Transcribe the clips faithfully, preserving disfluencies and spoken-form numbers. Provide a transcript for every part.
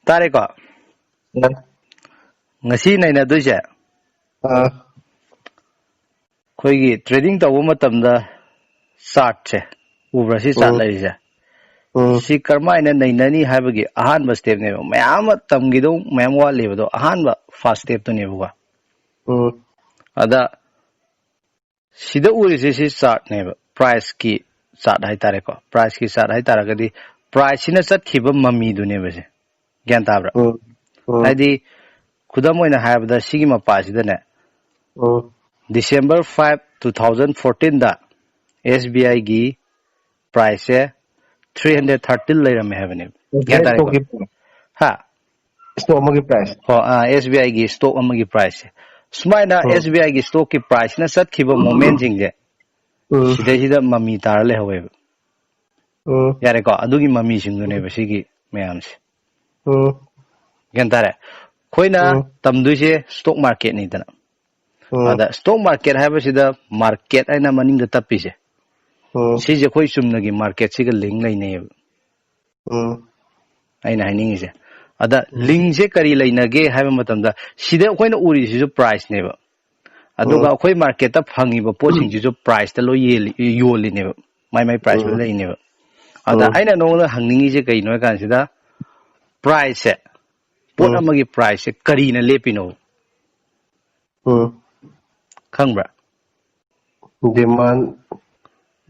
ꯇꯥꯔꯦꯀꯣ? ꯉꯁꯤ ꯅꯩꯅꯗꯣꯏꯁꯦ ꯑꯩꯈꯣꯏꯒꯤ ꯇ꯭ꯔꯦꯗꯤꯡ ꯇꯧꯕ ꯃꯇꯝꯗ ꯆꯥꯔꯠꯁꯦ ꯎꯕ꯭ꯔꯥ? ꯁꯤ ꯆꯥꯔꯠ ꯎꯝ꯫ ꯂꯩꯔꯤꯁꯦ ꯎꯝ꯫ ꯁꯤ ꯀꯔꯝꯍꯥꯏꯅ ꯅꯩꯅꯅꯤ ꯍꯥꯏꯕꯒꯤ ꯑꯍꯥꯟꯕ ꯁ꯭ꯇꯦꯞꯅꯦꯕ꯫ ꯃꯌꯥꯝ ꯑꯃ ꯇꯝꯈꯤꯗꯧ ꯃꯌꯥꯝ ꯋꯥꯠꯂꯤꯕꯗꯣ ꯑꯍꯥꯟꯕ ꯐꯥꯔꯁ ꯁ꯭ꯇꯦꯞꯇꯨꯅꯦꯕꯀꯣ꯫ ꯎꯝ꯫ ꯑꯗ ꯁꯤꯗ ꯎꯔꯤꯁꯦ ꯁꯤ ꯆꯥꯔꯠꯅꯦꯕ, ꯄ꯭ꯔꯥꯏꯁꯀꯤ ꯆꯥꯔꯠ ꯍꯥꯏꯇꯥꯔꯦꯀꯣ꯫ ꯄ꯭ꯔꯥꯏꯁꯀꯤ ꯆꯥꯔꯠ ꯍꯥꯏꯇꯥꯔꯒꯗꯤ ꯄ꯭ꯔꯥꯏꯁꯁꯤꯅ ꯆꯠꯈꯤꯕ ꯃꯃꯤꯗꯨꯅꯦꯕ ꯁꯦ꯫ ꯒ꯭ꯌꯥꯟ ꯇꯥꯕ꯭ꯔꯥ? ꯎꯝ꯫ ꯎꯝ꯫ ꯍꯥꯏꯗꯤ ꯈꯨꯗꯝ ꯑꯣꯏꯅ ꯍꯥꯏꯔꯕꯗ ꯁꯤꯒꯤ ꯃꯄꯥꯁꯤꯗꯅꯦ, ꯎꯝ꯫ December five, two thousand fourteenꯗ ꯑꯦꯁ ꯕꯤ ꯑꯥꯏꯒꯤ ꯄ꯭ꯔꯥꯏꯁꯁꯦ three hundred thirteen ꯂꯩꯔꯝꯃꯦ ꯍꯥꯏꯕꯅꯦꯕ꯫ ꯒ꯭ꯌꯥꯟ ꯇꯥꯔꯦꯀꯣ? ꯍꯥ? ꯁ꯭ꯇꯣꯛ ꯑꯃꯒꯤ ꯄ꯭ꯔꯥꯏꯁ꯫ ꯍꯣ, ꯑꯥ, ꯑꯦꯁ ꯕꯤ ꯑꯥꯏꯒꯤ ꯁ꯭ꯇꯣꯛ ꯑꯃꯒꯤ ꯄ꯭ꯔꯥꯏꯁꯁꯦ꯫ ꯁꯨꯃꯥꯏꯅ ꯎꯝ꯫ ꯑꯦꯁ ꯕꯤ ꯑꯥꯏꯒꯤ ꯁ꯭ꯇꯣꯛꯀꯤ ꯄ꯭ꯔꯥꯏꯁꯅ ꯆꯠꯈꯤꯕ ꯃꯣꯃꯦꯟꯁꯤꯡꯁꯦ ꯎꯝ꯫ ꯁꯤꯗꯩꯁꯤꯗ ꯃꯃꯤ ꯇꯥꯔ ꯂꯩꯍꯧꯋꯦꯕ꯫ ꯎꯝ꯫ ꯌꯥꯔꯦꯀꯣ? ꯑꯗꯨꯒꯤ ꯃꯃꯤꯁꯤꯡꯗꯨꯅꯦꯕ ꯁꯤꯒꯤ ꯃꯌꯥꯝꯁꯦ꯫ ꯎꯝ꯫ ꯒ꯭ꯌꯥꯟ ꯇꯥꯔꯦ? ꯑꯩꯈꯣꯏꯅ ꯎꯝ꯫ ꯇꯝꯗꯣꯏꯁꯦ ꯁ꯭ꯇꯣꯛ ꯃꯥꯔꯀꯦꯠꯅꯤꯗꯅ꯫ ꯎꯝ꯫ ꯑꯗ ꯁ꯭ꯇꯣꯛ ꯃꯥꯔꯀꯦꯠ ꯍꯥꯏꯕꯁꯤꯗ ꯃꯥꯔꯀꯦꯠ ꯍꯥꯏꯅ ꯃꯅꯤꯡꯗ ꯇꯞꯄꯤꯁꯦ, ꯎꯝ꯫ ꯁꯤꯁꯦ ꯑꯩꯈꯣꯏ ꯆꯨꯝꯅꯒꯤ ꯃꯥꯔꯀꯦꯠꯁꯤꯒ ꯂꯤꯡ ꯂꯩꯅꯩꯌꯦꯕ꯫ ꯎꯝ꯫ ꯑꯩꯅ ꯍꯥꯏꯅꯤꯡꯉꯤꯁꯦ꯫ ꯑꯗ ꯎꯝ꯫ ꯂꯤꯡꯁꯦ ꯀꯔꯤ ꯂꯩꯅꯒꯦ ꯍꯥꯏꯕ ꯃꯇꯝꯗ ꯁꯤꯗ ꯑꯩꯈꯣꯏꯅ ꯎꯔꯤꯁꯤꯁꯨ ꯄ꯭ꯔꯥꯏꯁꯅꯦꯕ꯫ ꯑꯗꯨꯒ ꯎꯝ꯫ ꯑꯩꯈꯣꯏ ꯃꯥꯔꯀꯦꯠꯇ ꯐꯪꯉꯤꯕ ꯄꯣꯠꯁꯤꯡꯁꯤꯁꯨ ꯄ꯭ꯔꯥꯏꯁꯇ ꯂꯣꯏ ꯌꯦꯜꯂꯤ-, ꯌꯣꯜꯂꯤꯅꯦꯕ꯫ ꯃꯥꯏ ꯃꯥꯏ ꯄ꯭ꯔꯥꯏꯁ ꯂꯣꯏ ꯎꯝ꯫ ꯂꯩꯅꯦꯕ꯫ ꯑꯗ ꯎꯝ꯫ ꯑꯩꯅ ꯅꯉꯣꯟꯗ ꯍꯪꯅꯤꯡꯉꯤꯁꯦ ꯀꯩꯅꯣ ꯍꯥꯏ ꯀꯥꯟꯁꯤꯗ ꯄ꯭ꯔꯥꯏꯁꯁꯦ, ꯄꯣꯠ ꯎꯝ꯫ ꯑꯃꯒꯤ ꯄ꯭ꯔꯥꯏꯁꯁꯦ ꯀꯔꯤꯅ ꯂꯦꯞꯄꯤꯅꯣ? ꯎꯝ꯫ ꯈꯪꯕ꯭ꯔꯥ? Demand꯫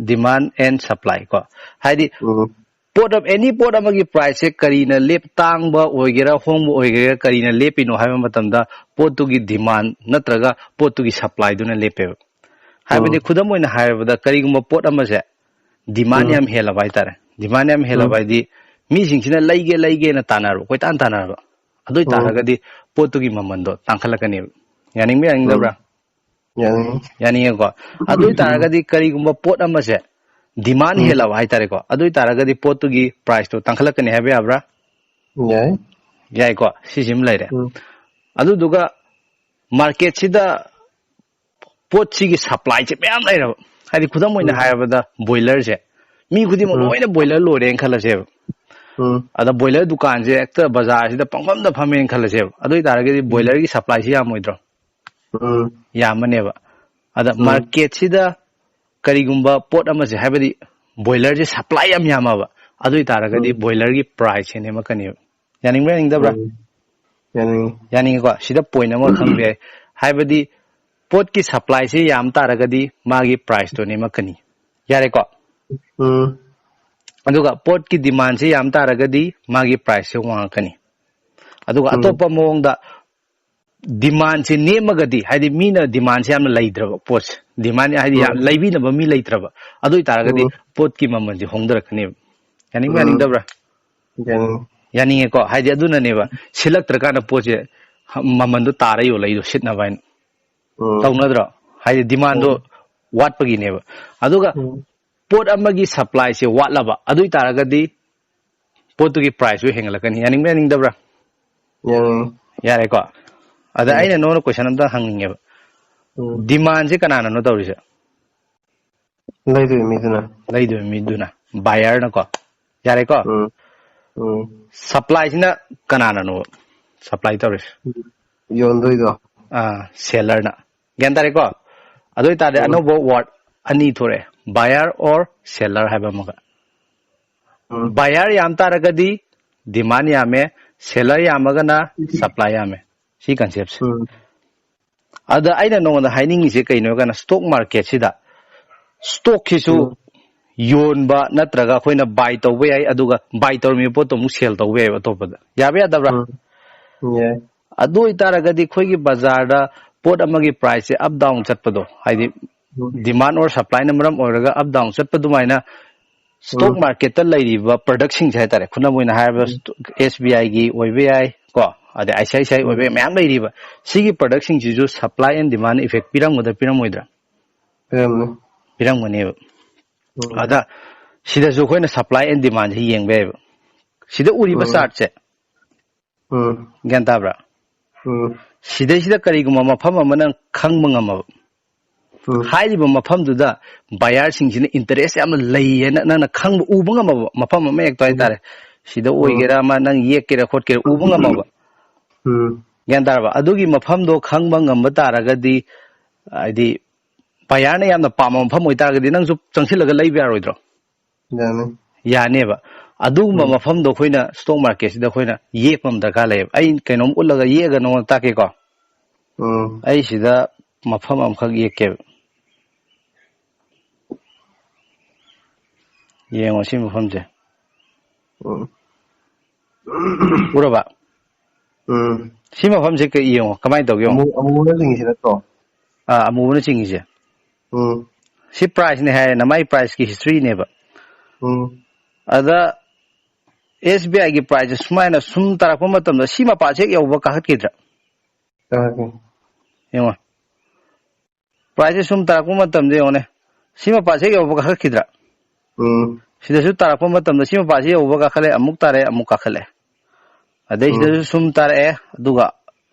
Demand and supply ꯀꯣ꯫ ꯍꯥꯏꯗꯤ ꯎꯝ꯫ ꯄꯣꯠ ꯑꯃ, ꯑꯦꯅꯤ ꯄꯣꯠ ꯑꯃꯒꯤ ꯄ꯭ꯔꯥꯏꯁꯁꯦ ꯀꯔꯤꯅ ꯂꯦꯞ-, ꯇꯥꯡꯕ ꯑꯣꯏꯒꯦꯔꯥ ꯍꯣꯡꯕ ꯑꯣꯏꯒꯦꯔꯥ ꯀꯔꯤꯅ ꯂꯦꯞꯄꯤꯅꯣ ꯍꯥꯏꯕ ꯃꯇꯝꯗ ꯄꯣꯠꯇꯨꯒꯤ ꯗꯤꯃꯥꯟ ꯅꯠꯇ꯭ꯔꯒ ꯄꯣꯠꯇꯨꯒꯤ ꯁꯄ꯭ꯂꯥꯏꯗꯨꯅ ꯂꯦꯞꯄꯦꯕ꯫ ꯍꯥꯏꯕꯗꯤ ꯎꯝ꯫ ꯈꯨꯗꯝ ꯑꯣꯏꯅ ꯍꯥꯏꯔꯕꯗ ꯀꯔꯤꯒꯨꯝꯕ ꯄꯣꯠ ꯑꯃꯁꯦ ꯗꯤꯃꯥꯟ ꯎꯝ꯫ ꯌꯥꯝ ꯍꯦꯜꯂꯕ ꯍꯥꯏꯇꯥꯔꯦ꯫ ꯗꯤꯃꯥꯟ ꯌꯥꯝ ꯍꯦꯜꯂꯕ ꯎꯝ꯫ ꯍꯥꯏꯗꯤ ꯃꯤꯁꯤꯡꯁꯤꯅ ꯂꯩꯒꯦ ꯂꯩꯒꯦꯅ ꯇꯥꯟꯅꯔꯕ, ꯀꯣꯏꯇꯥꯟ ꯇꯥꯟꯅꯔꯕ꯫ ꯑꯗꯨ ꯎꯝ꯫ ꯑꯣꯏꯇꯥꯔꯒꯗꯤ ꯄꯣꯠꯇꯨꯒꯤ ꯃꯃꯟꯗꯣ ꯇꯥꯡꯈꯠꯂꯛꯀꯅꯦꯕ꯫ ꯌꯥꯅꯤꯡꯕ ꯌꯥꯅꯤꯡꯗꯕ꯭ꯔꯥ? ꯎꯝ꯫ ꯌꯥꯅꯤꯡꯉꯤ꯫ ꯌꯥꯅꯤꯡꯉꯦꯀꯣ꯫ ꯑꯗꯨ ꯎꯝ꯫ ꯑꯣꯏꯇꯥꯔꯒꯗꯤ ꯀꯔꯤꯒꯨꯝꯕ ꯄꯣꯠ ꯑꯃꯁꯦ ꯗꯤꯃꯥꯟ ꯎꯝ꯫ ꯍꯦꯜꯂꯕ ꯍꯥꯏꯇꯥꯔꯦꯀꯣ, ꯑꯗꯨ ꯑꯣꯏꯇꯥꯔꯒꯗꯤ ꯄꯣꯠꯇꯨꯒꯤ ꯄ꯭ꯔꯥꯏꯁꯇꯣ ꯇꯥꯡꯈꯠꯂꯛꯀꯅꯤ ꯍꯥꯏꯕ ꯌꯥꯕ꯭ꯔꯥ? ꯌꯥꯏ꯫ ꯌꯥꯏꯀꯣ꯫ ꯁꯤꯁꯤꯃ ꯂꯩꯔꯦ꯫ ꯎꯝ꯫ ꯑꯗꯨꯗꯨꯒ ꯃꯥꯔꯀꯦꯠꯁꯤꯗ ꯄꯣꯠꯁꯤꯒꯤ ꯁꯄ꯭ꯂꯥꯏꯁꯦ ꯃꯌꯥꯝ ꯂꯩꯔꯕ, ꯍꯥꯏꯗꯤ ꯈꯨꯗꯝ ꯑꯣꯏꯅ ꯎꯝ꯫ ꯍꯥꯏꯔꯕꯗ ꯕꯣꯏꯂꯔꯁꯦ ꯃꯤ ꯈꯨꯗꯤꯡꯃꯛ ꯎꯝ꯫ ꯂꯣꯏꯅ ꯕꯣꯏꯂꯔ ꯂꯣꯏꯔꯦꯅ ꯈꯜꯂꯁꯦꯕ꯫ ꯎꯝ ꯑꯗ ꯕꯣꯏꯂꯔ ꯗꯨꯀꯥꯟꯁꯦ ꯍꯦꯛꯇ ꯕꯖꯥꯔꯁꯤꯗ ꯄꯪꯐꯝꯗ ꯐꯝꯃꯦꯅ ꯈꯜꯂꯁꯦꯕ꯫ ꯑꯗꯨ ꯑꯣꯏꯇꯥꯔꯒꯗꯤ ꯕꯣꯏꯂꯔꯒꯤ ꯁꯄ꯭ꯂꯥꯏꯁꯤ ꯌꯥꯝꯃꯣꯏꯗ꯭ꯔꯣ? ꯎꯝ ꯌꯥꯝꯃꯅꯦꯕ꯫ ꯑꯗ ꯎꯝ. ꯃꯥꯔꯀꯦꯠꯁꯤꯗ ꯀꯔꯤꯒꯨꯝꯕ ꯄꯣꯠ ꯑꯃꯁꯦ, ꯍꯥꯏꯕꯗꯤ ꯕꯣꯏꯂꯔꯁꯦ ꯁꯄ꯭ꯂꯥꯏ ꯌꯥꯝ ꯌꯥꯝꯃꯕ, ꯑꯗꯨ ꯑꯣꯏꯇꯥꯔꯒꯗꯤ ꯎꯝ. ꯕꯣꯏꯂꯔꯒꯤ ꯄ꯭ꯔꯥꯏꯁꯁꯦ ꯅꯦꯝꯃꯛꯀꯅꯦꯕ꯫ ꯌꯥꯅꯤꯡꯕ꯭ꯔꯥ ꯌꯥꯅꯤꯡꯗꯕ꯭ꯔꯥ? ꯎꯝ. ꯌꯥꯅꯤꯡꯉꯤ. ꯌꯥꯅꯤꯡꯉꯤꯀꯣ꯫ ꯁꯤꯗ ꯄꯣꯏꯟ ꯑꯃ ꯈꯪꯕ ꯌꯥꯏ, ꯍꯥꯏꯕꯗꯤ ꯄꯣꯠꯀꯤ ꯁꯄ꯭ꯂꯥꯏꯁꯤ ꯌꯥꯝ ꯇꯥꯔꯒꯗꯤ ꯃꯥꯒꯤ ꯄ꯭ꯔꯥꯏꯁꯇꯣ ꯅꯦꯝꯃꯛꯀꯅꯤ꯫ ꯌꯥꯔꯦꯀꯣ? ꯎꯝ ꯑꯗꯨꯒ ꯄꯣꯠꯀꯤ ꯗꯤꯃꯥꯟꯁꯤ ꯌꯥꯝ ꯇꯥꯔꯒꯗꯤ ꯃꯥꯒꯤ ꯄ꯭ꯔꯥꯏꯁꯁꯦ ꯋꯥꯡꯉꯛꯀꯅꯤ꯫ ꯑꯗꯨꯒ ꯎꯝ. ꯑꯇꯣꯞꯄ ꯃꯑꯣꯡꯗ ꯗꯤꯃꯥꯟꯁꯦ ꯅꯦꯝꯃꯒꯗꯤ, ꯍꯥꯏꯗꯤ ꯃꯤꯅ ꯗꯤꯃꯥꯟꯁꯦ ꯌꯥꯝꯅ ꯂꯩꯇ꯭ꯔꯕ, ꯄꯣꯠꯁꯦ ꯗꯤꯃꯥꯟ ꯍꯥꯏꯗꯤ ꯌꯥꯝ ꯎꯝ. ꯂꯩꯕꯤꯅꯕ ꯃꯤ ꯂꯩꯇ꯭ꯔꯕ, ꯑꯗꯨ ꯑꯣꯏꯇꯥꯔꯒꯗꯤ ꯎꯝ. ꯄꯣꯠꯀꯤ ꯃꯃꯜꯁꯦ ꯍꯣꯡꯊꯔꯛꯀꯅꯦꯕ꯫ ꯌꯥꯅꯤꯡꯕ ꯎꯝ. ꯌꯥꯅꯤꯡꯗꯕ꯭ꯔꯥ? ꯌꯥꯅꯤꯡꯉꯤ. ꯌꯥꯅꯤꯡꯉꯦꯀꯣ꯫ ꯍꯥꯏꯗꯤ ꯑꯗꯨꯅꯅꯦꯕ ꯁꯤꯜꯂꯛꯇ꯭ꯔꯀꯥꯟꯗ ꯄꯣꯠꯁꯦ ꯍ- ꯃꯃꯟꯗꯣ ꯇꯥꯔ ꯌꯣꯜꯂꯛꯏꯗꯣ, ꯁꯤꯠꯅꯕ ꯍꯥꯏꯅ꯫ ꯎꯝ. ꯇꯧꯅꯗ꯭ꯔꯣ? ꯍꯥꯏꯗꯤ ꯗꯤꯃꯥꯟꯗꯣ ꯎꯝ. ꯋꯥꯠꯄꯒꯤꯅꯦꯕ꯫ ꯑꯗꯨꯒ ꯎꯝ. ꯄꯣꯠ ꯑꯃꯒꯤ ꯁꯄ꯭ꯂꯥꯏꯁꯦ ꯋꯥꯠꯂꯕ, ꯑꯗꯨ ꯑꯣꯏꯇꯥꯔꯒꯗꯤ ꯄꯣꯠꯇꯨꯒꯤ ꯄ꯭ꯔꯥꯏꯁꯁꯨ ꯍꯦꯟꯒꯠꯂꯛꯀꯅꯤ꯫ ꯌꯥꯅꯤꯡꯕ꯭ꯔꯥ ꯌꯥꯅꯤꯡꯗꯕ꯭ꯔꯥ? ꯌꯥꯅꯤꯡꯉꯤ. ꯌꯥꯔꯦꯀꯣ꯫ ꯑꯗ ꯎꯝ. ꯑꯩꯅ ꯅꯉꯣꯟꯗ ꯀꯣꯏꯁꯟ ꯑꯝꯇ ꯍꯪꯅꯤꯡꯉꯦꯕ, ꯎꯝ. ꯗꯤꯃꯥꯟꯁꯦ ꯀꯅꯥꯅꯅꯣ ꯇꯧꯔꯤꯁꯦ? ꯂꯩꯗꯣꯏ ꯃꯤꯗꯨꯅ. ꯂꯩꯗꯣꯏ ꯃꯤꯗꯨꯅ, ꯕꯥꯌꯔꯅꯀꯣ꯫ ꯌꯥꯔꯦꯀꯣ꯫ ꯎꯝ. ꯎꯝ. ꯁꯄ꯭ꯂꯥꯏꯁꯤꯅ ꯀꯅꯥꯅꯅꯣ ꯁꯄ꯭ꯂꯥꯏ ꯇꯧꯔꯤꯁꯦ? ꯌꯣꯟꯗꯣꯏꯗꯣ. ꯑꯥ, ꯁꯦꯂꯔꯅ꯫ ꯒ꯭ꯌꯥꯟ ꯇꯥꯔꯦꯀꯣ? ꯑꯗꯨ ꯑꯣꯏꯇꯥꯔꯗꯤ ꯎꯝ. ꯑꯅꯧꯕ ꯋꯥꯔꯗ ꯑꯅꯤ ꯊꯣꯔꯛꯑꯦ, ꯕꯥꯌꯔ ꯑꯣꯔ ꯁꯦꯂꯔ ꯍꯥꯏꯕ ꯑꯃꯒ꯫ ꯎꯝ. ꯕꯥꯌꯔ ꯌꯥꯝ ꯇꯥꯔꯒꯗꯤ ꯗꯤꯃꯥꯟ ꯌꯥꯝꯃꯦ, ꯁꯦꯂꯔ ꯌꯥꯝꯃꯒꯅ ꯁꯄ꯭ꯂꯥꯏ ꯌꯥꯝꯃꯦ꯫ ꯁꯤ ꯀꯟꯁꯦꯞꯁꯦ꯫ ꯎꯝ. ꯑꯗ ꯑꯩꯅ ꯅꯉꯣꯟꯗ ꯍꯥꯏꯅꯤꯡꯉꯤꯁꯦ ꯀꯩꯅꯣ ꯍꯥꯏꯔꯀꯥꯟꯗ, ꯁ꯭ꯇꯣꯛ ꯃꯥꯔꯀꯦꯠꯁꯤꯗ ꯁ꯭ꯇꯣꯛꯁꯤꯁꯨ ꯎꯝ. ꯌꯣꯟꯕ ꯅꯠꯇ꯭ꯔꯒ ꯑꯩꯈꯣꯏꯅ ꯕꯥꯏ ꯇꯧꯕ ꯌꯥꯏ, ꯑꯗꯨꯒ ꯕꯥꯏ ꯇꯧꯔꯝꯃꯤꯕ ꯄꯣꯠꯇꯣ ꯑꯃꯨꯛ ꯁꯦꯜ ꯇꯧꯕ ꯌꯥꯏꯕ ꯑꯇꯣꯞꯄꯗ꯫ ꯌꯥꯕ ꯌꯥꯗꯕ꯭ꯔꯥ? ꯎꯝ. ꯌꯥꯏ. ꯑꯗꯨ ꯑꯣꯏꯇꯥꯔꯒꯗꯤ ꯑꯩꯈꯣꯏꯒꯤ ꯕꯖꯥꯔꯗ ꯄꯣꯠ ꯑꯃꯒꯤ ꯄ꯭ꯔꯥꯏꯁꯁꯦ ꯑꯞ ꯗꯥꯎꯟ ꯆꯠꯄꯗꯣ, ꯍꯥꯏꯗꯤ ꯎꯝ. ꯗꯤꯃꯥꯟ ꯑꯣꯔ ꯁꯄ꯭ꯂꯥꯏꯅ ꯃꯔꯝ ꯑꯣꯏꯔꯒ ꯑꯞ ꯗꯥꯎꯟ ꯆꯠꯄ ꯑꯗꯨꯃꯥꯏꯅ ꯁ꯭ꯇꯣꯛ ꯎꯝ. ꯃꯥꯔꯀꯦꯠꯇ ꯂꯩꯔꯤꯕ ꯄ꯭ꯔꯗꯛꯁꯤꯡꯁꯦ ꯍꯥꯏꯇꯥꯔꯦ, ꯈꯨꯗꯝ ꯑꯣꯏꯅ ꯍꯥꯏꯔꯕꯗ ꯎꯝ. ꯑꯦꯁ ꯕꯤ ꯑꯥꯏꯒꯤ ꯑꯣꯏꯕ ꯌꯥꯏ ꯀꯣ, ꯑꯗꯩ I C I C I ꯑꯣꯏꯕ ꯎꯝ. ꯌꯥꯏ, ꯃꯌꯥꯝ ꯂꯩꯔꯤꯕ꯫ ꯁꯤꯒꯤ ꯄ꯭ꯔꯗꯛꯁꯤꯡꯁꯤꯁꯨ ꯁꯄ꯭ꯂꯥꯏ ꯑꯦꯟ ꯗꯤꯃꯥꯟ ꯏꯐꯦꯛ ꯄꯤꯔꯝꯒꯗ꯭ꯔꯥ ꯄꯤꯔꯝꯃꯣꯏꯗ꯭ꯔꯥ? ꯄꯤꯔꯝꯅꯤ. ꯄꯤꯔꯝꯒꯅꯦꯕ꯫ ꯎꯝ. ꯑꯗ ꯁꯤꯗꯁꯨ ꯑꯩꯈꯣꯏꯅ ꯁꯄ꯭ꯂꯥꯏ ꯑꯦꯟ ꯗꯤꯃꯥꯟꯁꯦ ꯌꯦꯡꯕ ꯌꯥꯏꯕ꯫ ꯁꯤꯗ ꯎꯔꯤꯕ ꯎꯝ. ꯆꯥꯔꯠꯁꯦ, ꯎꯝ. ꯒ꯭ꯌꯥꯟ ꯇꯥꯕ꯭ꯔꯥ? ꯎꯝ. ꯁꯤꯗꯩꯁꯤꯗ ꯀꯔꯤꯒꯨꯝꯕ ꯃꯐꯝ ꯑꯃ ꯅꯪ ꯈꯪꯕ ꯉꯝꯃꯕ, ꯎꯝ. ꯍꯥꯏꯔꯤꯕ ꯃꯐꯝꯗꯨꯗ ꯕꯥꯌꯔꯁꯤꯡꯁꯤꯅ ꯏꯟꯇꯔꯦꯁ ꯌꯥꯝꯅ ꯂꯩꯌꯦꯅ ꯅꯪꯅ ꯈꯪꯕ, ꯎꯕ ꯉꯝꯃꯕ ꯃꯐꯝ ꯑꯃ ꯍꯦꯛꯇ ꯍꯥꯏꯇꯥꯔꯦ, ꯁꯤꯗ ꯑꯣꯏꯒꯦꯔꯥ ꯑꯃ ꯅꯪ ꯌꯦꯛꯀꯦꯔꯥ ꯈꯣꯠꯀꯦꯔꯥ ꯎꯕ ꯉꯝꯃꯕ? ꯎꯝ ꯒ꯭ꯌꯥꯟ ꯇꯥꯔꯕ? ꯑꯗꯨꯒꯤ ꯃꯐꯝꯗꯣ ꯈꯪꯕ ꯉꯝꯕ ꯇꯥꯔꯒꯗꯤ, ꯍꯥꯏꯗꯤ ꯕꯌꯥꯔꯅ ꯌꯥꯝꯅ ꯄꯥꯝꯕ ꯃꯐꯝ ꯑꯣꯏꯇꯥꯔꯒꯗꯤ ꯅꯪꯁꯨ ꯆꯪꯁꯤꯜꯂꯒ ꯂꯩꯕ ꯌꯥꯔꯣꯏꯗ꯭ꯔꯣ? ꯌꯥꯅꯤ ꯌꯥꯅꯦꯕ꯫ ꯑꯗꯨꯒꯨꯝꯕ ꯎꯝ ꯃꯐꯝꯗꯣ ꯑꯩꯈꯣꯏꯅ ꯁ꯭ꯇꯣꯛ ꯃꯥꯔꯀꯦꯠꯁꯤꯗ ꯑꯩꯈꯣꯏꯅ ꯌꯦꯛꯄ ꯑꯃ ꯗꯔꯀꯥꯔ ꯂꯩꯌꯦꯕ꯫ ꯑꯩ ꯀꯩꯅꯣꯝ ꯎꯠꯂꯒ ꯌꯦꯛꯑꯒ ꯅꯉꯣꯟꯗ ꯇꯥꯛꯀꯦꯀꯣ꯫ ꯎꯝ ꯑꯩ ꯁꯤꯗ ꯃꯐꯝ ꯑꯃꯈꯛ ꯌꯦꯛꯀꯦꯕ꯫ ꯌꯦꯡꯉꯣ ꯁꯤ ꯃꯐꯝꯁꯦ꯫ ꯎꯝ ꯎꯔꯕ? ꯎꯝ ꯁꯤ ꯃꯐꯝꯁꯦ ꯀꯩ ꯌꯦꯡꯉꯣ, ꯀꯃꯥꯏꯅ ꯇꯧꯒꯦ ꯌꯦꯡꯉꯣ꯫ ꯑꯃꯨ- ꯑꯃꯨꯕꯅ ꯆꯤꯡꯉꯤꯁꯤ ꯅꯠꯇ꯭ꯔꯣ? ꯑꯥ, ꯑꯃꯨꯕꯅ ꯆꯤꯡꯉꯤꯁꯦ꯫ ꯎꯝ ꯁꯤ ꯄ꯭ꯔꯥꯏꯁꯅꯦ ꯍꯥꯏꯔꯦꯅ, ꯃꯥꯏ ꯄ꯭ꯔꯥꯏꯁꯀꯤ ꯍꯤꯁꯇ꯭ꯔꯤꯅꯦꯕ꯫ ꯎꯝ ꯑꯗ ꯑꯦꯁ ꯕꯤ ꯑꯥꯏꯒꯤ ꯄ꯭ꯔꯥꯏꯁꯁꯦ ꯁꯨꯃꯥꯏꯅ ꯁꯨꯝ ꯇꯥꯔꯛꯄ ꯃꯇꯝꯗ ꯁꯤ ꯃꯄꯥꯁꯦ ꯍꯦꯛ ꯌꯧꯕ ꯀꯥꯈꯠꯈꯤꯗ꯭ꯔꯥ? ꯇꯥꯔꯛꯀꯦ꯫ ꯌꯦꯡꯉꯣ, ꯄ꯭ꯔꯥꯏꯁꯁꯦ ꯁꯨꯝ ꯇꯥꯔꯛꯄ ꯃꯇꯝꯗ ꯌꯦꯡꯉꯣꯅꯦ, ꯁꯤ ꯃꯄꯥꯁꯦ ꯍꯦꯛ ꯌꯧꯕ ꯀꯥꯈꯠꯈꯤꯗ꯭ꯔꯥ? ꯎꯝ ꯁꯤꯗꯁꯨ ꯇꯥꯔꯛꯄ ꯃꯇꯝꯗ ꯁꯤ ꯃꯄꯥꯁꯦ ꯌꯧꯕ ꯀꯥꯈꯠꯂꯦ, ꯑꯃꯨꯛ ꯇꯥꯔꯛꯑꯦ, ꯑꯃꯨꯛ ꯀꯥꯈꯠꯂꯦ꯫ ꯑꯗꯩ ꯎꯝ ꯁꯤꯗꯁꯨ ꯁꯨꯝ ꯇꯥꯔꯛꯑꯦ, ꯑꯗꯨꯒ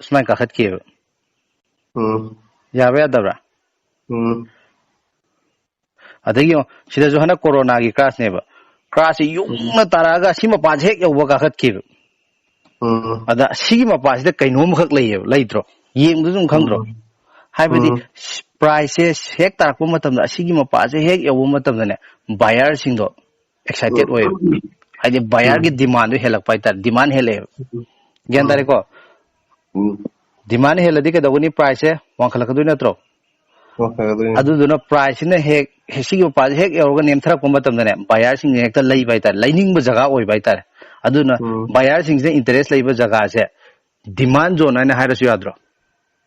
ꯁꯨꯃꯥꯏꯅ ꯀꯥꯈꯠꯈꯤꯑꯕ꯫ ꯎꯝ ꯌꯥꯕ꯭ꯔꯥ ꯌꯥꯗꯕ꯭ꯔꯥ? ꯎꯝ ꯑꯗꯒꯤ ꯌꯦꯡꯉꯣ, ꯁꯤꯗꯁꯨ ꯍꯟꯗꯛ ꯀꯣꯔꯣꯅꯥꯒꯤ ꯀ꯭ꯔꯥꯁꯅꯦꯕ꯫ ꯀ꯭ꯔꯥꯁꯁꯦ ꯌꯨꯡꯅ ꯇꯥꯔꯛꯑꯒ ꯁꯤ ꯃꯄꯥꯁꯦ ꯍꯦꯛ ꯌꯧꯕ ꯀꯥꯈꯠꯈꯤꯕ꯫ ꯎꯝ ꯑꯗ ꯁꯤꯒꯤ ꯃꯄꯥꯁꯤꯗ ꯀꯩꯅꯣꯝꯈꯛ ꯂꯩꯌꯦꯕ, ꯂꯩꯇ꯭ꯔꯣ? ꯌꯦꯡꯕꯗꯁꯨ ꯑꯗꯨꯝ ꯈꯪꯗ꯭ꯔꯣ? ꯎꯝ ꯍꯥꯏꯕꯗꯤ ꯎꯝ ꯄ꯭ꯔꯥꯏꯁꯁꯦ ꯍꯦꯛ ꯇꯥꯔꯛꯄ ꯃꯇꯝꯗ, ꯑꯁꯤꯒꯤ ꯃꯄꯥꯁꯦ ꯍꯦꯛ ꯌꯧꯕ ꯃꯇꯝꯗꯅꯦ, ꯕꯥꯌꯔꯁꯤꯡꯗꯣ ꯑꯦꯛꯁꯥꯏꯇꯦꯠ ꯑꯣꯏꯌꯦꯕ꯫ ꯍꯥꯏꯗꯤ ꯕꯥꯌꯔꯒꯤ ꯗꯤꯃꯥꯟꯗꯣ ꯍꯦꯜꯂꯛꯄ ꯍꯥꯏꯇꯥꯔꯦ, ꯗꯤꯃꯥꯟ ꯍꯦꯜꯂꯛꯑꯦꯕ꯫ ꯒ꯭ꯌꯥꯟ ꯎꯝ ꯇꯥꯔꯦꯀꯣ? ꯎꯝ ꯗꯤꯃꯥꯟ ꯍꯦꯜꯂꯗꯤ ꯀꯩꯗꯧꯒꯅꯤ? ꯄ꯭ꯔꯥꯏꯁꯁꯦ ꯋꯥꯡꯈꯠꯂꯛꯀꯗꯣꯏ ꯅꯠꯇ꯭ꯔꯣ? ꯋꯥꯡꯈꯠꯂꯛꯀꯗꯣꯏꯅꯤ꯫ ꯑꯗꯨꯗꯨꯅ ꯄ꯭ꯔꯥꯏꯁꯁꯤꯅ ꯍꯦꯛ, ꯍꯦꯛ ꯁꯤꯒꯤ ꯃꯄꯥꯁꯦ ꯍꯦꯛ ꯌꯧꯔꯒ ꯅꯦꯝꯊꯔꯛꯄ ꯃꯇꯝꯗꯅꯦ, ꯕꯥꯌꯔꯁꯤꯡꯁꯦ ꯍꯦꯛꯇ ꯂꯩꯕ ꯍꯥꯏꯇꯥꯔꯦ, ꯂꯩꯅꯤꯡꯕ ꯖꯒꯥ ꯑꯣꯏꯕ ꯍꯥꯏꯇꯥꯔꯦ꯫ ꯑꯗꯨꯅ ꯎꯝ ꯕꯥꯌꯔꯁꯤꯡꯁꯤꯅ ꯏꯟꯇꯔꯦꯁ ꯂꯩꯕ ꯖꯒꯥꯁꯦ ꯗꯤꯃꯥꯟ ꯖꯣꯟ ꯍꯥꯏꯅ ꯍꯥꯏꯔꯁꯨ ꯌꯥꯗ꯭ꯔꯣ?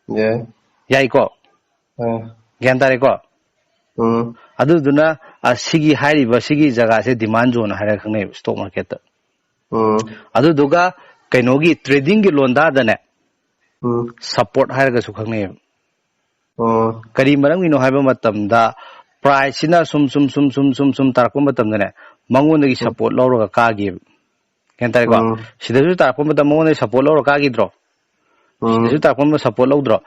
ꯌꯥꯏ꯫ ꯌꯥꯏꯀꯣ? ꯑꯥ ꯒ꯭ꯌꯥꯟ ꯇꯥꯔꯦꯀꯣ? ꯎꯝ ꯑꯗꯨꯗꯨꯅ ꯑ, ꯁꯤꯒꯤ ꯍꯥꯏꯔꯤꯕ ꯁꯤꯒꯤ ꯖꯒꯥꯁꯦ ꯗꯤꯃꯥꯟ ꯖꯣꯟ ꯍꯥꯏꯔꯒ ꯈꯪꯅꯩꯕ ꯁ꯭ꯇꯣꯛ ꯃꯥꯔꯀꯦꯠꯇ꯫ ꯎꯝ ꯑꯗꯨꯗꯨꯒ ꯀꯩꯅꯣꯒꯤ ꯇ꯭ꯔꯦꯗꯤꯡꯒꯤ ꯂꯣꯟꯗꯥꯗꯅꯦ, ꯎꯝ ꯁꯞꯄꯣꯔꯠ ꯍꯥꯏꯔꯒꯁꯨ ꯈꯪꯅꯩꯌꯦꯕ꯫ ꯎꯝ ꯀꯔꯤ ꯃꯔꯝꯒꯤꯅꯣ ꯍꯥꯏꯕ ꯃꯇꯝꯗ, ꯄ꯭ꯔꯥꯏꯁꯁꯤꯅ ꯁꯨꯝ ꯁꯨꯝ ꯁꯨꯝ ꯁꯨꯝ ꯁꯨꯝ ꯁꯨꯝ ꯇꯥꯔꯛꯄ ꯃꯇꯝꯗꯅꯦ, ꯃꯉꯣꯟꯗꯒꯤ ꯎꯝ ꯁꯞꯄꯣꯔꯠ ꯂꯧꯔꯒ ꯀꯥꯈꯤꯕ꯫ ꯒ꯭ꯌꯥꯟ ꯇꯥꯔꯦꯀꯣ? ꯎꯝ ꯁꯤꯗꯁꯨ ꯇꯥꯔꯛꯄ ꯃꯇꯝ ꯃꯉꯣꯟꯗꯒꯤ ꯁꯞꯄꯣꯔꯠ ꯂꯧꯔꯒ ꯀꯥꯈꯤꯗ꯭ꯔꯣ? ꯎꯝ ꯁꯤꯗꯁꯨ ꯇꯥꯔꯛꯄ ꯃꯇꯝꯗ ꯁꯞꯄꯣꯔꯠ ꯂꯧꯗ꯭ꯔꯣ?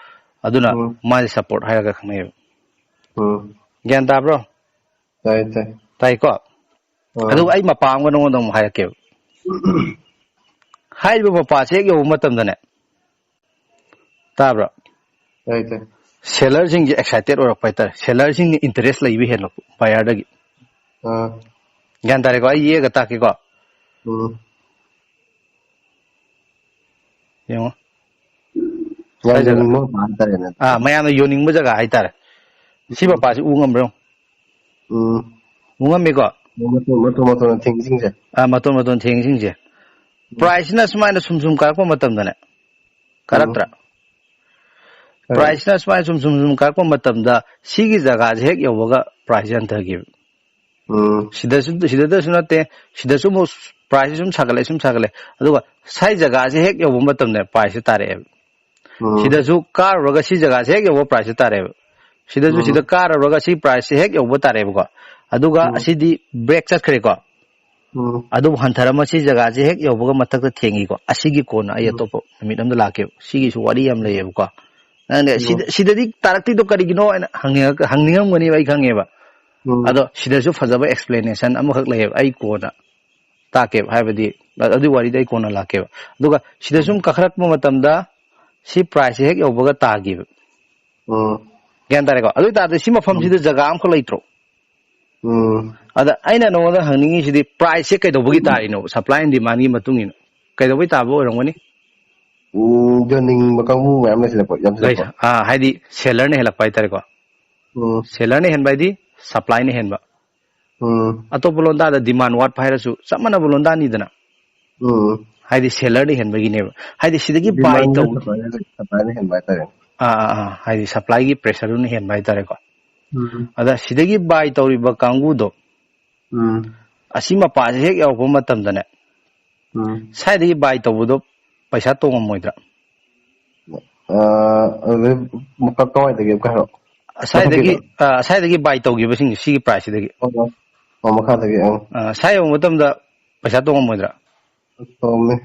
ꯑꯗꯨꯅ ꯎꯝ ꯃꯥꯁꯦ ꯁꯞꯄꯣꯔꯠ ꯍꯥꯏꯔꯒ ꯈꯪꯅꯩꯌꯦꯕ꯫ ꯎꯝ ꯒ꯭ꯌꯥꯟ ꯇꯥꯕ꯭ꯔꯣ? ꯇꯥꯏ ꯇꯥꯏ꯫ ꯇꯥꯏꯀꯣ? ꯑꯥ ꯑꯗꯨꯒ ꯑꯩ ꯃꯄꯥ ꯑꯃꯒ ꯅꯉꯣꯟꯗ ꯑꯃꯨꯛ ꯍꯥꯏꯔꯛꯀꯦꯕ꯫ ꯍꯥꯏꯔꯤꯕ ꯃꯄꯥꯁꯦ ꯍꯦꯛ ꯌꯧꯕ ꯃꯇꯝꯗꯅꯦ, ꯇꯥꯕ꯭ꯔꯥ? ꯇꯥꯏ ꯇꯥꯏ꯫ Sellerꯁꯤꯡꯁꯦ excited ꯑꯣꯏꯔꯛꯄ ꯍꯥꯏꯇꯥꯔꯦ, sellerꯁꯤꯡꯅ interest ꯂꯩꯕ ꯍꯦꯜꯂꯛꯄ buyerꯗꯒꯤ꯫ ꯑꯥ ꯒ꯭ꯌꯥꯟ ꯇꯥꯔꯦꯀꯣ? ꯑꯩ ꯌꯦꯛꯑꯒ ꯇꯥꯛꯀꯦꯀꯣ꯫ ꯎꯝ ꯌꯦꯡꯉꯣ꯫ ꯌꯥꯝ ꯍꯥꯏꯖꯔꯣ꯫ ꯌꯣꯟꯅꯤꯡꯕ ꯃꯄꯥ ꯍꯥꯏꯇꯥꯔꯦꯅꯦ꯫ ꯑꯥ ꯃꯌꯥꯝꯅ ꯌꯣꯟꯅꯤꯡꯕ ꯖꯒꯥ ꯍꯥꯏꯇꯥꯔꯦ꯫ ꯁꯤ ꯃꯄꯥꯁꯤ ꯎ ꯉꯝꯕ꯭ꯔꯣ? ꯎꯝ ꯎ ꯉꯝꯃꯤꯀꯣ? ꯃꯇꯣꯟ ꯃꯇꯣꯟ ꯃꯇꯣꯟ ꯊꯦꯡꯁꯤꯡꯁꯦ꯫ ꯑꯥ ꯃꯇꯣꯟ ꯃꯇꯣꯟ ꯊꯦꯡꯁꯤꯡꯁꯦ꯫ Priceꯁꯤꯅ ꯁꯨꯃꯥꯏꯅ ꯁꯨꯝ ꯁꯨꯝ ꯀꯥꯔꯛꯄ ꯃꯇꯝꯗꯅꯦ, ꯀꯥꯔꯛꯇ꯭ꯔꯥ? ꯀꯥꯔꯛꯑꯦ꯫ Priceꯁꯤꯅ ꯁꯨꯃꯥꯏꯅ ꯁꯨꯝ ꯁꯨꯝ ꯁꯨꯝ ꯀꯥꯔꯛꯄ ꯃꯇꯝꯗ ꯁꯤꯒꯤ ꯖꯒꯥꯁꯦ ꯍꯦꯛ ꯌꯧꯕꯒ priceꯁꯦ ꯍꯟꯊꯈꯤꯕ꯫ ꯎꯝ ꯁꯤꯗꯁꯨ, ꯁꯤꯗꯇꯁꯨ ꯅꯠꯇꯦ, ꯁꯤꯗꯁꯨ ꯑꯃꯨꯛ priceꯁꯦ ꯁꯨꯝ ꯁꯥꯒꯠꯂꯦ, ꯁꯨꯝ ꯁꯥꯒꯠꯂꯦ꯫ ꯑꯗꯨꯒ ꯁꯥꯏ ꯖꯒꯥꯁꯦ ꯍꯦꯛ ꯌꯧꯕ ꯃꯇꯝꯗ priceꯁꯦ ꯇꯥꯔꯛꯑꯦꯕ꯫ ꯎꯝ ꯁꯤꯗꯁꯨ ꯀꯥꯔꯨꯔꯒ ꯁꯤ ꯖꯒꯥꯁꯦ ꯍꯦꯛ ꯌꯧꯕ priceꯁꯦ ꯇꯥꯔꯛꯑꯦꯕ꯫ ꯁꯤꯗꯁꯨ, ꯎꯝ ꯁꯤꯗ ꯀꯥꯔꯨꯔꯒ ꯁꯤ priceꯁꯦ ꯍꯦꯛ ꯌꯧꯕ ꯇꯥꯔꯛꯑꯦꯕꯀꯣ꯫ ꯑꯗꯨꯒ ꯎꯝ ꯑꯁꯤꯗꯤ break ꯆꯠꯈ꯭ꯔꯦꯀꯣ꯫ ꯎꯝ ꯑꯗꯨꯕꯨ ꯍꯟꯊꯔꯝꯃ ꯁꯤ ꯖꯒꯥꯁꯦ ꯍꯦꯛ ꯌꯧꯕꯒ ꯃꯊꯛꯇ ꯊꯦꯡꯉꯤꯀꯣ꯫ ꯑꯁꯤꯒꯤ ꯀꯣꯟꯅ ꯑꯩ ꯎꯝ ꯑꯇꯣꯞꯄ ꯅꯨꯃꯤꯠ ꯑꯃꯗ ꯂꯥꯛꯀꯦꯕ꯫ ꯁꯤꯒꯤꯁꯨ ꯋꯥꯔꯤ ꯌꯥꯝ ꯂꯩꯌꯦꯕꯀꯣ꯫ ꯅꯪꯅꯦ ꯎꯝ ꯁꯤꯗ, ꯁꯤꯗꯗꯤ ꯇꯥꯔꯛꯇ꯭ꯔꯤꯗꯣ ꯀꯔꯤꯒꯤꯅꯣ ꯍꯥꯏꯅ ꯍꯪꯅꯤꯡꯉꯛ-, ꯍꯪꯅꯤꯡꯉꯝꯒꯅꯦꯕ, ꯑꯩ ꯈꯪꯉꯦꯕ꯫ ꯎꯝ ꯑꯗꯣ ꯁꯤꯗꯁꯨ ꯐꯖꯕ explanation ꯑꯃꯈꯛ ꯂꯩꯌꯦꯕ, ꯑꯩ ꯀꯣꯟꯅ ꯇꯥꯛꯀꯦꯕ, ꯍꯥꯏꯕꯗꯤ ꯑꯗꯨꯒꯤ ꯋꯥꯔꯤꯗꯣ ꯑꯩ ꯀꯣꯟꯅ ꯂꯥꯛꯀꯦꯕ꯫ ꯑꯗꯨꯒ ꯁꯤꯗ ꯁꯨꯝ ꯀꯥꯈꯠꯂꯛꯄ ꯃꯇꯝꯗ ꯁꯤ priceꯁꯦ ꯍꯦꯛ ꯌꯧꯕꯒ ꯇꯥꯈꯤꯕ꯫ ꯎꯝ ꯒ꯭ꯌꯥꯟ ꯇꯥꯔꯦꯀꯣ? ꯑꯗꯨ ꯑꯣꯏ ꯇꯥꯔꯗꯤ ꯁꯤ ꯃꯐꯝꯁꯤꯗ ꯖꯒꯥ ꯑꯃꯈꯛ ꯂꯩꯇ꯭ꯔꯣ? ꯎꯝ ꯑꯗ ꯑꯩꯅ ꯅꯉꯣꯟꯗ ꯍꯪꯅꯤꯡꯉꯤꯁꯤꯗꯤ priceꯁꯦ ꯀꯩꯗꯧꯕꯒꯤ ꯇꯥꯔꯤꯅꯣ? Supply and demandꯒꯤ ꯃꯇꯨꯡ ꯏꯟꯅ ꯀꯩꯗꯧꯕꯩ ꯇꯥꯕ ꯑꯣꯏꯔꯝꯒꯅꯤ? ꯎꯝ ꯌꯣꯟꯅꯤꯡꯕ ꯀꯥꯡꯕꯨ ꯃꯌꯥꯝ ꯂꯩꯁꯤꯜꯂꯛꯄ, ꯌꯥꯝꯁꯤꯜꯂꯛꯄ꯫ ꯑꯥ, ꯍꯥꯏꯗꯤ sellerꯅ ꯍꯦꯜꯂꯛꯄ ꯍꯥꯏꯇꯥꯔꯦꯀꯣ꯫ ꯎꯝ Sellerꯅ ꯍꯦꯟꯕ ꯍꯥꯏꯗꯤ supplyꯅ ꯍꯦꯟꯕ꯫ ꯎꯝ ꯑꯇꯣꯞꯄ ꯂꯣꯟꯗꯥꯗ demand ꯋꯥꯠꯄ ꯍꯥꯏꯔꯁꯨ ꯆꯞ ꯃꯥꯟꯅꯕ ꯂꯣꯟꯗꯥꯅꯤꯗꯅ꯫ ꯎꯝ ꯍꯥꯏꯗꯤ sellerꯗ ꯍꯦꯟꯕꯒꯤꯅꯦꯕ꯫ ꯍꯥꯏꯗꯤ ꯁꯤꯗꯒꯤ buy Demandꯒ ꯇꯧ- supplyꯒ, supplyꯅ ꯍꯦꯟꯕ ꯍꯥꯏꯇꯥꯔꯦ꯫ ꯑꯥ ꯑꯥ ꯑꯥ, ꯍꯥꯏꯗꯤ supplyꯒꯤ pressureꯗꯨꯅ ꯍꯦꯟꯕ ꯍꯥꯏꯇꯥꯔꯦꯀꯣ꯫ ꯎꯝ ꯑꯗ ꯁꯤꯗꯒꯤ buy ꯇꯧꯔꯤꯕ ꯀꯥꯡꯕꯨꯗꯣ, ꯎꯝ ꯑꯁꯤ ꯃꯄꯥꯁꯦ ꯍꯦꯛ ꯌꯧꯔꯛꯄ ꯃꯇꯝꯗꯅꯦ, ꯎꯝ ꯁ꯭ꯋꯥꯏꯗꯒꯤ buy ꯇꯧꯕꯗꯣ ꯄꯩꯁꯥ ꯇꯣꯡꯉꯝꯃꯣꯏꯗ꯭ꯔꯥ? ꯑ, ꯑꯗꯨꯗꯩ ꯀ-, ꯀꯃꯥꯏꯅ ꯇꯧꯒꯦ ꯑꯃꯨꯛꯀ ꯍꯥꯏꯔꯛꯑꯣ꯫ ꯑꯁ꯭ꯋꯥꯏꯗꯒꯤ ꯃꯊꯛꯀꯤꯗꯣ? ꯑ, ꯑꯁ꯭ꯋꯥꯏꯗꯒꯤ buy ꯇꯧꯈꯤꯕꯁꯤꯡꯁꯦ, ꯁꯤꯒꯤ priceꯁꯤꯗꯒꯤ꯫ ꯑꯣ, ꯑꯣ, ꯃꯈꯥꯗꯒꯤ ꯑꯪ꯫ ꯑ, ꯁ꯭ꯋꯥꯏ ꯌꯧꯕ ꯃꯇꯝꯗ ꯄꯩꯁꯥ ꯇꯣꯡꯉꯝꯃꯣꯏꯗ꯭ꯔꯥ? ꯇꯣꯡꯉꯝꯅꯤ꯫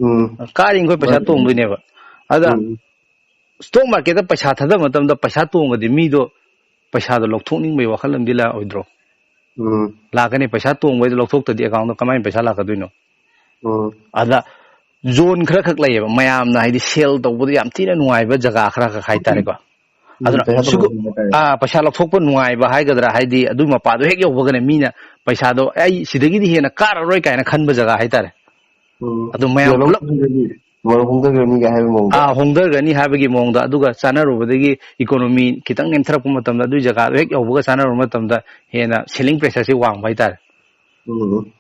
ꯎꯝ ꯀꯥꯔꯤ ꯑꯩꯈꯣꯏ ꯄꯩꯁꯥ ꯇꯣꯡꯗꯣꯏꯅꯦꯕ꯫ ꯑꯗ ꯎꯝ stock marketꯇ ꯄꯩꯁꯥ ꯊꯥꯗꯕ ꯃꯇꯝꯗ ꯄꯩꯁꯥ ꯇꯣꯡꯉꯗꯤ ꯃꯤꯗꯣ ꯄꯩꯁꯥꯗꯣ ꯂꯧꯊꯣꯛꯅꯤꯡꯕꯒꯤ ꯋꯥꯈꯜ ꯑꯃꯗꯤ ꯂꯥꯛꯑꯣꯏꯗ꯭ꯔꯣ? ꯎꯝ ꯂꯥꯛꯀꯅꯤ꯫ ꯄꯩꯁꯥ ꯇꯣꯡꯕꯩꯗꯣ ꯂꯧꯊꯣꯛꯇꯗꯤ ꯑꯦꯀꯥꯎꯟꯗ ꯀꯃꯥꯏꯅ ꯄꯩꯁꯥ ꯂꯥꯛꯀꯗꯣꯏꯅꯣ? ꯎꯝ ꯑꯗ ꯖꯣꯟ ꯈꯔ ꯈꯛ ꯂꯩꯌꯦꯕ, ꯃꯌꯥꯝꯅ ꯍꯥꯏꯗꯤ ꯁꯦꯜ ꯇꯧꯕꯗ ꯌꯥꯝ ꯊꯤꯅ ꯅꯨꯡꯉꯥꯏꯕ ꯖꯒꯥ ꯈꯔ ꯈꯛ ꯍꯥꯏꯇꯥꯔꯦꯀꯣ꯫ ꯑꯗꯨꯅ ꯄꯩꯁꯥ ꯁꯨꯒ- ꯇꯣꯡꯕ ꯍꯥꯏꯇꯥꯔꯦ꯫ ꯑꯥ, ꯄꯩꯁꯥ ꯂꯧꯊꯣꯛꯄ ꯅꯨꯡꯉꯥꯏꯕ ꯍꯥꯏꯒꯗ꯭ꯔꯥ, ꯍꯥꯏꯗꯤ ꯑꯗꯨ ꯃꯄꯥꯗꯣ ꯍꯦꯛ ꯌꯧꯕꯒꯅꯦ ꯃꯤꯅ ꯄꯩꯁꯥꯗꯣ "ꯑꯩ ꯁꯤꯗꯒꯤꯗꯤ ꯍꯦꯟꯅ ꯀꯥꯔꯔꯣꯏ" ꯀꯥꯏꯅ ꯈꯟꯕ ꯖꯒꯥ ꯍꯥꯏꯇꯥꯔꯦ꯫ ꯎꯝ ꯑꯗꯨ ꯃꯌꯥꯝ ꯄꯨꯂꯞ ꯃꯃꯜ ꯍꯣꯡꯊꯈ꯭ꯔꯅꯤꯒ ꯍꯥꯏꯕ ꯃꯑꯣꯡꯗ꯫ ꯑꯥ, ꯍꯣꯡꯊꯈ꯭ꯔꯅꯤ ꯍꯥꯏꯕꯒꯤ ꯃꯑꯣꯡꯗ, ꯑꯗꯨꯒ ꯆꯥꯅꯔꯨꯕꯗꯒꯤ ꯏꯀꯣꯅꯣꯃꯤ ꯈꯤꯇꯪ ꯅꯦꯝꯊꯔꯛꯄ ꯃꯇꯝꯗ, ꯑꯗꯨꯒꯤ ꯖꯒꯥꯗꯣ ꯍꯦꯛ ꯌꯧꯕꯒ ꯆꯥꯅꯔꯨꯕ ꯃꯇꯝꯗ ꯍꯦꯟꯅ ꯁꯦꯂꯤꯡ ꯄ꯭ꯔꯦꯁꯔꯁꯤ ꯋꯥꯡꯕ ꯍꯥꯏꯇꯥꯔꯦ꯫ ꯎꯝ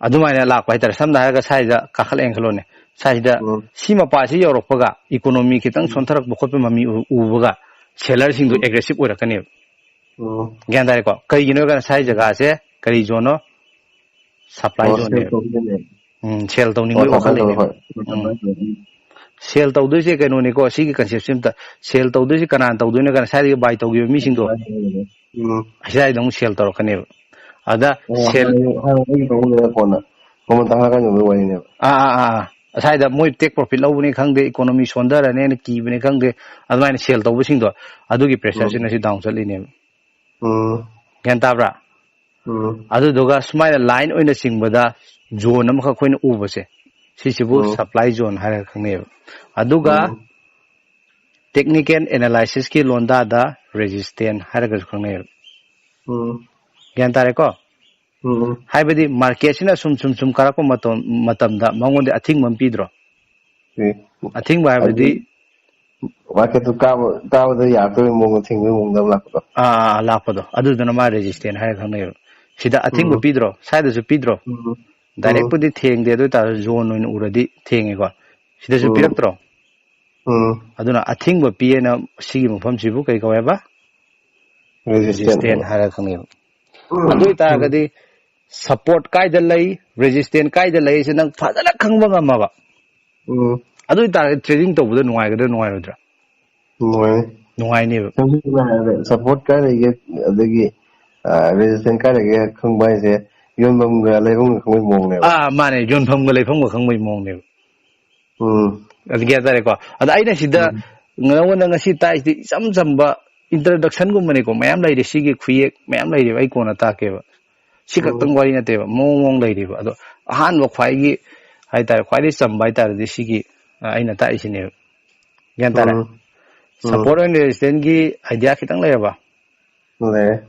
ꯑꯗꯨꯃꯥꯏꯅ ꯂꯥꯛꯄ ꯍꯥꯏꯇꯥꯔꯦ꯫ ꯁꯝꯅ ꯍꯥꯏꯔꯒ ꯁ꯭ꯋꯥꯏꯗ ꯀꯥꯈꯠꯂꯛꯑꯦꯅ ꯈꯜꯂꯣꯅꯦ, ꯁ꯭ꯋꯥꯏꯗ ꯎꯝ ꯁꯤ ꯃꯄꯥꯁꯤ ꯌꯧꯔꯛꯄꯒ ꯏꯀꯣꯅꯣꯃꯤ ꯈꯤꯇꯪ ꯎꯝ ꯁꯣꯟꯊꯔꯛꯄ ꯈꯣꯠꯄ ꯃꯃꯤ ꯎ- ꯎꯕꯒ ꯁꯦꯂꯔꯁꯤꯡꯗꯣ ꯎꯝ ꯑꯦꯒ꯭ꯔꯦꯁꯤꯞ ꯑꯣꯏꯔꯛꯀꯅꯦꯕ꯫ ꯎꯝ ꯒ꯭ꯌꯥꯟ ꯇꯥꯔꯦꯀꯣ? ꯀꯔꯤꯒꯤꯅꯣ ꯍꯥꯏꯔꯀꯥꯟꯗ ꯁ꯭ꯋꯥꯏ ꯖꯒꯥꯁꯦ ꯀꯔꯤ ꯖꯣꯟꯅꯣ? ꯁꯄ꯭ꯂꯥꯏ ꯑꯣ ꯁꯦꯜ ꯖꯣꯟꯅꯦꯕ꯫ ꯇꯧꯗꯣꯏꯅꯦ꯫ ꯎꯝ, ꯁꯦꯜ ꯑꯣ ꯇꯧꯅꯤꯡꯕꯒꯤ ꯁꯄ꯭ꯂꯥꯏ ꯋꯥꯈꯜ ꯇꯧꯔꯣ ꯂꯩꯅꯦꯕ꯫ ꯍꯣꯏ꯫ ꯎꯝ, ꯁꯦꯜ ꯇꯧꯗꯣꯏꯁꯦ ꯀꯩꯅꯣꯅꯤꯀꯣ, ꯁꯤꯒꯤ ꯀꯟꯁꯦꯞꯁꯤ ꯑꯝꯇ, ꯁꯦꯜ ꯇꯧꯗꯣꯏꯁꯦ ꯀꯅꯥꯅ ꯇꯧꯗꯣꯏꯅꯣ? ꯀꯅꯥ ꯁ꯭ꯋꯥꯏꯗꯒꯤ ꯕꯥꯏ ꯇꯧꯈꯤꯕ ꯃꯤꯁꯤꯡꯗꯣ ꯎꯝ ꯁ꯭ꯋꯥꯏꯗ ꯑꯃꯨꯛ ꯁꯦꯜ ꯇꯧꯔꯛꯀꯅꯦꯕ꯫ ꯑꯗ ꯑꯣ ꯁꯦꯜ ꯍꯥꯟꯅ ꯍꯥꯟꯅ ꯑꯩꯒꯤ ꯄꯥꯕꯨꯡꯗꯨꯅ ꯀꯣꯟꯅ ꯀꯣꯟꯅ ꯇꯪꯈꯥꯏ ꯈꯥꯏꯗꯣꯛꯅꯕꯒꯤ ꯋꯥꯔꯤꯅꯦꯕ꯫ ꯑꯥ ꯑꯥ ꯑꯥ ꯑꯥ꯫ ꯉꯁꯥꯏꯗ ꯃꯣꯏ ꯇꯦꯛ ꯄ꯭ꯔꯣꯐꯤꯠ ꯂꯧꯕꯅꯤ ꯈꯪꯗꯦ, ꯏꯀꯣꯅꯣꯃꯤ ꯁꯣꯟꯊꯔꯅꯦꯅ ꯀꯤꯕꯅꯤ ꯈꯪꯗꯦ, ꯑꯗꯨꯃꯥꯏꯅ ꯁꯦꯜ ꯇꯧꯕꯁꯤꯡꯗꯣ, ꯑꯗꯨꯒꯤ ꯎꯝ ꯄ꯭ꯔꯦꯁꯔꯁꯤꯅ ꯁꯤ ꯗꯥꯎꯟ ꯆꯠꯂꯤꯅꯦꯕ꯫ ꯎꯝ ꯒ꯭ꯌꯥꯟ ꯇꯥꯕ꯭ꯔꯥ? ꯎꯝ ꯑꯗꯨꯗꯨꯒ ꯁꯨꯃꯥꯏꯅ ꯂꯥꯏꯟ ꯑꯣꯏꯅ ꯆꯤꯡꯕꯗ ꯖꯣꯟ ꯑꯃꯈꯛ ꯑꯩꯈꯣꯏꯅ ꯎꯕꯁꯦ, ꯁꯤꯁꯤꯕꯨ ꯎꯝ ꯁꯄ꯭ꯂꯥꯏ ꯖꯣꯟ ꯍꯥꯏꯔꯒ ꯈꯪꯅꯩꯌꯦꯕ꯫ ꯑꯗꯨꯒ ꯎꯝ ꯇꯦꯛꯅꯤꯀꯦꯜ ꯑꯦꯅꯥꯂꯥꯏꯁꯤꯁꯀꯤ ꯂꯣꯟꯗꯥꯗ ꯔꯦꯖꯤꯁꯇꯦꯟ ꯍꯥꯏꯔꯒꯁꯨ ꯈꯪꯅꯩꯌꯦꯕ꯫ ꯎꯝ ꯒ꯭ꯌꯥꯟ ꯇꯥꯔꯦꯀꯣ? ꯎꯝ ꯍꯥꯏꯕꯗꯤ ꯃꯥꯔꯀꯦꯠꯁꯤꯅ ꯁꯨꯝ ꯁꯨꯝ ꯁꯨꯝ ꯀꯥꯔꯛꯄ ꯃꯇꯝ, ꯃꯇꯝꯗ ꯃꯉꯣꯟꯗ ꯑꯊꯤꯡꯕ ꯑꯃ ꯄꯤꯗ꯭ꯔꯣ? ꯎꯝ ꯑꯊꯤꯡꯕ ꯍꯥꯏꯕꯗꯤ ꯍꯥꯏꯗꯤ ꯃꯥꯔꯀꯦꯠꯇꯨ ꯀꯥꯕ ꯀꯥꯕꯗ ꯌꯥꯔꯛꯇꯕꯒꯤ ꯃꯑꯣꯡꯗ ꯊꯤꯡꯕꯒꯤ ꯃꯑꯣꯡꯗ ꯑꯃ ꯂꯥꯛꯄꯗꯣ꯫ ꯑꯥ, ꯑꯥ, ꯑꯥ, ꯂꯥꯛꯄꯗꯣ, ꯑꯗꯨꯗꯨꯅ ꯃꯥ ꯔꯦꯖꯤꯁꯇꯦꯟ ꯍꯥꯏꯔꯒ ꯈꯪꯅꯩꯌꯦꯕ꯫ ꯁꯤꯗ ꯑꯊꯤꯡꯕ ꯎꯝ ꯄꯤꯗ꯭ꯔꯣ? ꯁ꯭ꯋꯥꯏꯗꯁꯨ ꯄꯤꯗ꯭ꯔꯣ? ꯎꯝ ꯎꯝ ꯗꯥꯏꯔꯦꯛꯄꯨꯗꯤ ꯊꯦꯡꯗꯦ, ꯑꯗꯨ ꯑꯣꯏꯇꯥꯔꯁꯨ ꯖꯣꯟ ꯑꯣꯏꯅ ꯎꯔꯗꯤ ꯊꯦꯡꯉꯦꯀꯣ꯫ ꯁꯤꯗꯁꯨ ꯎꯝ ꯄꯤꯔꯛꯇ꯭ꯔꯣ? ꯎꯝ ꯑꯗꯨꯅ ꯑꯊꯤꯡꯕ ꯄꯤ ꯍꯥꯏꯅ ꯁꯤꯒꯤ ꯃꯐꯝꯁꯤꯕꯨ ꯀꯩ ꯀꯧꯋꯦꯕ? ꯔꯦꯖꯤꯁꯇꯦꯟ ꯔꯦꯖꯤꯁꯇꯦꯟ ꯍꯥꯏꯔꯒ ꯈꯪꯅꯩꯌꯦꯕ꯫ ꯑꯗꯨ ꯑꯣꯏꯇꯥꯔꯒꯗꯤ ꯁꯞꯄꯣꯔꯠ ꯀꯥꯏꯗ ꯂꯩ, ꯔꯦꯖꯤꯁꯇꯦꯟ ꯀꯥꯏꯗ ꯂꯩ, ꯁꯤ ꯅꯪ ꯐꯖꯅ ꯈꯪꯕ ꯉꯝꯃꯕ꯫ ꯎꯝ ꯑꯗꯨ ꯑꯣꯏꯇꯥꯔꯒꯗꯤ ꯇ꯭ꯔꯦꯗꯤꯡ ꯇꯧꯕꯗ ꯅꯨꯡꯉꯥꯏꯒꯗ꯭ꯔꯥ, ꯅꯨꯡꯉꯥꯏꯔꯣꯏꯗ꯭ꯔꯥ? ꯅꯨꯡꯉꯥꯏ꯫ ꯅꯨꯡꯉꯥꯏꯅꯦꯕ꯫ ꯁꯝꯅ ꯍꯥꯏꯔꯕꯗ ꯁꯞꯄꯣꯔꯠ ꯀꯥꯏ ꯂꯩꯒꯦ, ꯑꯗꯒꯤ ꯔꯦꯖꯤꯁꯇꯦꯟ ꯀꯥꯏ ꯂꯩꯒꯦ ꯈꯪꯕ ꯍꯥꯏꯁꯦ ꯌꯣꯟꯐꯝꯒ ꯂꯩꯐꯝꯒ ꯈꯪꯕꯒꯤ ꯃꯑꯣꯡꯅꯦꯕ꯫ ꯑꯥ, ꯃꯥꯅꯦ, ꯌꯣꯟꯐꯝꯒ ꯂꯩꯐꯝꯒ ꯈꯪꯕꯒꯤ ꯃꯑꯣꯡꯅꯦꯕ꯫ ꯎꯝ ꯑꯗꯨ ꯒ꯭ꯌꯥꯟ ꯇꯥꯔꯦꯀꯣ? ꯑꯗ ꯑꯩꯅ ꯁꯤꯗ ꯎꯝ ꯅꯉꯣꯟꯗ ꯉꯁꯤ ꯇꯥꯛꯏꯁꯤꯗꯤ ꯏꯆꯝ ꯆꯝꯕ ꯏꯟꯇ꯭ꯔꯗꯛꯁꯟꯒꯨꯝꯕꯅꯤꯀꯣ꯫ ꯃꯌꯥꯝ ꯂꯩꯔꯦ, ꯁꯤꯒꯤ ꯈꯨꯌꯦꯛ ꯃꯌꯥꯝ ꯂꯩꯔꯦꯕ, ꯑꯩ ꯀꯣꯟꯅ ꯇꯥꯛꯀꯦꯕ꯫ ꯁꯤ ꯈꯛꯇꯪ ꯋꯥꯔꯤ ꯅꯠꯇꯦꯕ, ꯃꯑꯣꯡ ꯃꯑꯣꯡ ꯂꯩꯔꯤꯕ꯫ ꯑꯗꯣ ꯑꯍꯥꯟꯕ ꯈ꯭ꯋꯥꯏꯒꯤ ꯍꯥꯏꯇꯥꯔꯦ, ꯈ꯭ꯋꯥꯏꯗꯒꯤ ꯆꯝꯕ ꯍꯥꯏꯇꯥꯔꯗꯤ ꯁꯤꯒꯤ, ꯑ, ꯑꯩꯅ ꯇꯥꯛꯏꯁꯤꯅꯦꯕ꯫ ꯒ꯭ꯌꯥꯟ ꯇꯥꯔꯦ? ꯎꯝ. Support and resistance ꯀꯤ idea ꯈꯤꯇꯪ ꯂꯩꯔꯕ? ꯂꯩꯔꯦ.